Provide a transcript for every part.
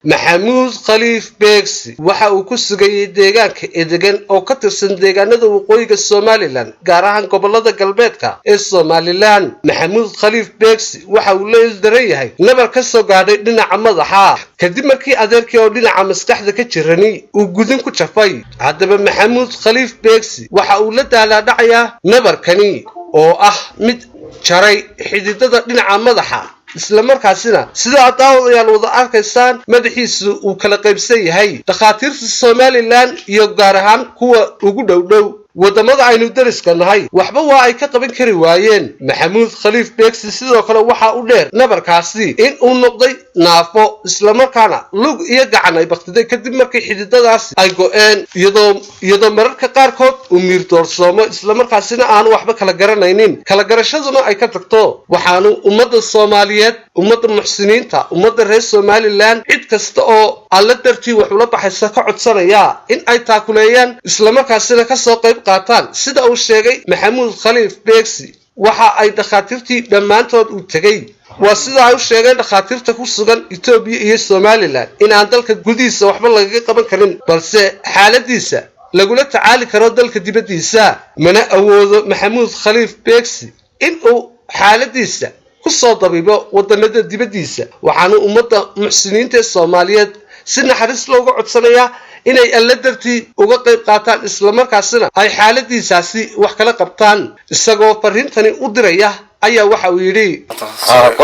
Maxamuud Khaliif Beegsi waxa uu ku sugayay deegaanka Edegan oo ka tirsan deegaanada waqooyiga Somaliland, gaar ahaan gobolada galbeedka ee Somaliland. Maxamuud Khaliif Beegsi waxa uu la ildaran yahay nabar ka soo gaadhay dhinaca madaxa, kadib markii adeerkii oo dhinaca maskaxda ka jirani uu gudin ku jafay. Haddaba Maxamuud Khaliif Beegsi waxa uu la daalaadhacayaa nabarkani oo ah mid jaray xididada dhinaca madaxa, islamarkaasina sidaa daawadayaal wada arkaysaan madaxiisu uu kala qaybsan yahay. Dhakhaatiirta Somaliland iyo gaar ahaan kuwa ugu dhowdhow waddamada aynu dariska nahay waxba waa ay ka qaban kari waayeen. Maxamuud Khaliif Beegsi sidoo kale waxaa u dheer nabarkaasi in uu noqday naafo, islamarkaana lug iyo gacan ay baktiday kadib markii xididadaasi ay go'een, iyadoo mararka qaarkood uu miir doorsoomo, islamarkaasina aanu waxba kala garanaynin, kala garashaduna ay ka tagto. Waxaanu ummadda Soomaaliyeed, ummadda muxsiniinta, ummadda reer Somaliland, cid kasta oo Alla dartii wax ula baxaysa ka codsanaya in ay taakuleeyaan, islamarkaasina kasoo qayb qaataan. Sida uu sheegay Maxamuud Khaliif Beegsi, waxa ay dhakhaatiirtii dhammaantood uu tegey, waa sida ay u sheegeen dhakhaatiirta ku sugan Itoobiya iyo Somaliland, in aan dalka gudihiisa waxba lagaga qaban karin, balse xaaladiisa lagula tacaali karo dalka dibaddiisa. Mana awoodo Maxamuud Khaliif Beegsi in uu xaaladiisa ku soo dabiibo wadamada dibaddiisa. Waxaana ummadda muxsiniinta ee Soomaaliyeed si naxariis looga codsanayaa inay Alla dartii uga qayb qaataan, islamarkaasina ay xaaladiisaasi wax kala qabtaan. Isagoo fariintani u diraya ayaa waxa uu yidhi: Waxaan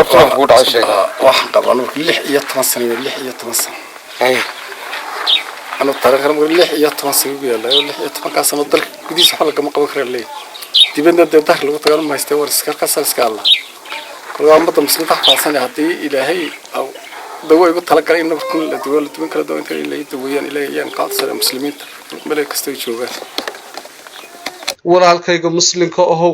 qabaa marka 16 sano, 16 sano anu taariikhda marka 16 sano ku yaala. 16-kaa sano dalka gudihiisa waxba lagama qaban kara leeyahay, dibadna dee dahri lagu tagano ma haystee. War iska halkaas iska alla kolkaa ummadda muslimiinta xafaadsanaya haddii Ilaahay dawo igu talagalay in nabarkan la dawo la duwan kala dawo inta in la daweeyaan Ilaahay ayaan ka codsanaya muslimiinta meel kasta ay joogaan. Walaalkayga muslimka ahow,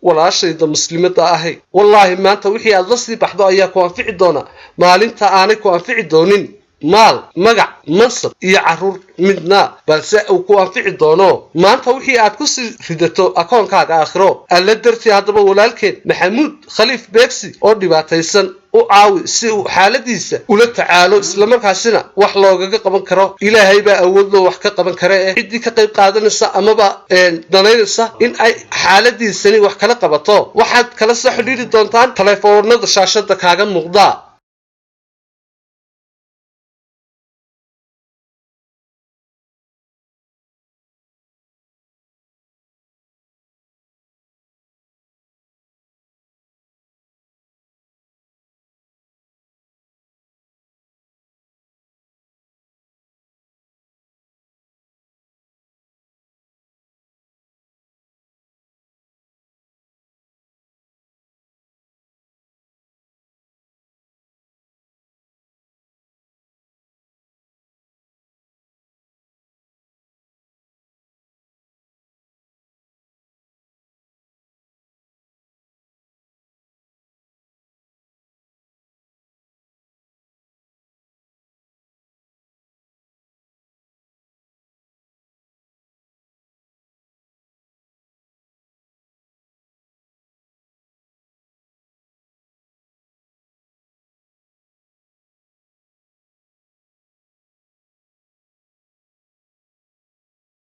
walaashayda muslimada ahay, wallaahi maanta wixii aad la sii baxdo ayaa ku anfici doona maalinta aanay ku anfici doonin maal, magac, mansab iyo carruur midna, balse uu ku anfici doono maanta wixii aad ku sii ridato akoonkaaga aakhiro. Alla dartii haddaba walaalkeed Maxamuud Khaliif Beegsi oo dhibaataysan u caawi si uu xaaladiisa ula tacaalo, islamarkaasina wax loogaga qaban karo. Ilaahay baa awood loo wax ka qaban kara ee ciddii ka qayb qaadanaysa amaba danaynaysa in ay xaaladiisani wax kala qabato, waxaad kala soo xidhiiri doontaan taleefoonada shaashada kaaga muuqda.